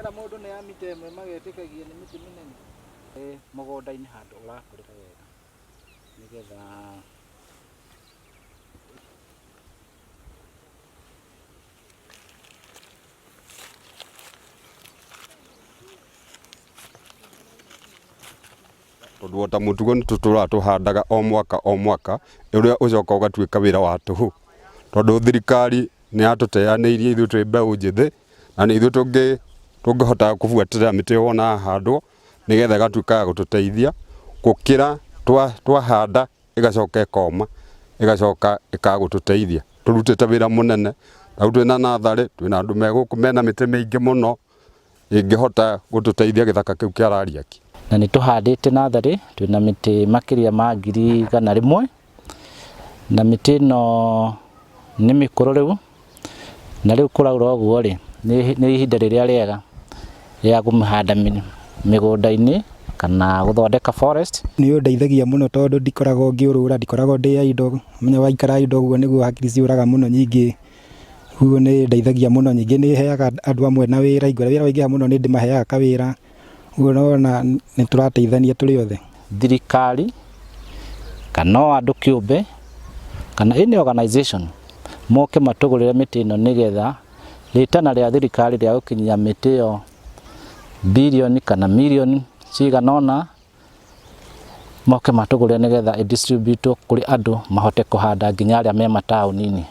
Ũngĩera mũndũ nĩ ya mita ĩmwe magetĩkagia nĩ mĩtĩ mĩnene. Mũgũnda-inĩ handũ ũrakũrĩra wega nĩgetha Tondũ o ta mũtugo nĩ tũtũraga tũhandaga o mwaka o mwaka, ũrĩa ũcokaga ũgatuĩka wĩra wa tũhũ. Tondũ thirikari nĩ yatũteanĩirie ithuĩ twĩ mbeũ njĩthĩ, na nĩ ithuĩ tũngĩhota kũbuatĩrĩra mĩtĩ ĩyo wona yahandwo, nĩgetha ĩgatuĩka ya gũtũteithia, gũkĩra twahanda ĩgacoka ĩkoma, ĩgacoka ĩkaga gũtũteithia. Tũrutĩte wĩra mũnene, ta rĩu twĩna natharĩ, twĩna andũ me gũkũ mena mĩtĩ mĩingĩ mũno, ĩngĩhota gũtũteithia gĩthaka kĩu kĩa Rariaki. Na nĩ tũhandĩte natharĩ, twĩna mĩtĩ makĩria ma 100,000, na mĩtĩ ĩno nĩ mĩkũrũ rĩu, na rĩu kũraura ũguo rĩ, nĩ ihinda rĩrĩa rĩega rĩa kũmĩhanda mĩgũnda-inĩ kana gũthondeka forest. Nĩ ũndeithagia mũno tondũ ndikoragwo ngĩũrũra, ndikoragwo ndĩ idle, ũmenye waikara idle ũguo nĩguo hakiri ciũraga mũno nyingĩ. Ũguo nĩ ĩndeithagia mũno, ningĩ nĩ ĩheaga andũ amwe na wĩra, hingo ĩrĩa wĩra waingĩha mũno nĩ ndĩmaheaga kawĩra, ũguo nĩ wona nĩ tũrateithania tũrĩ othe. Thirikari kana o andũ kĩũmbe kana any organization moke matũgũrĩre mĩtĩ ĩno nĩgetha rĩtana rĩa thirikari rĩa gũkinyia mĩtĩ ĩyo birioni kana mirioni cigana ũna moke matũgũrĩre nĩgetha ĩ distribute kũrĩ andũ mahote kũhanda nginya arĩa me mataũni-inĩ.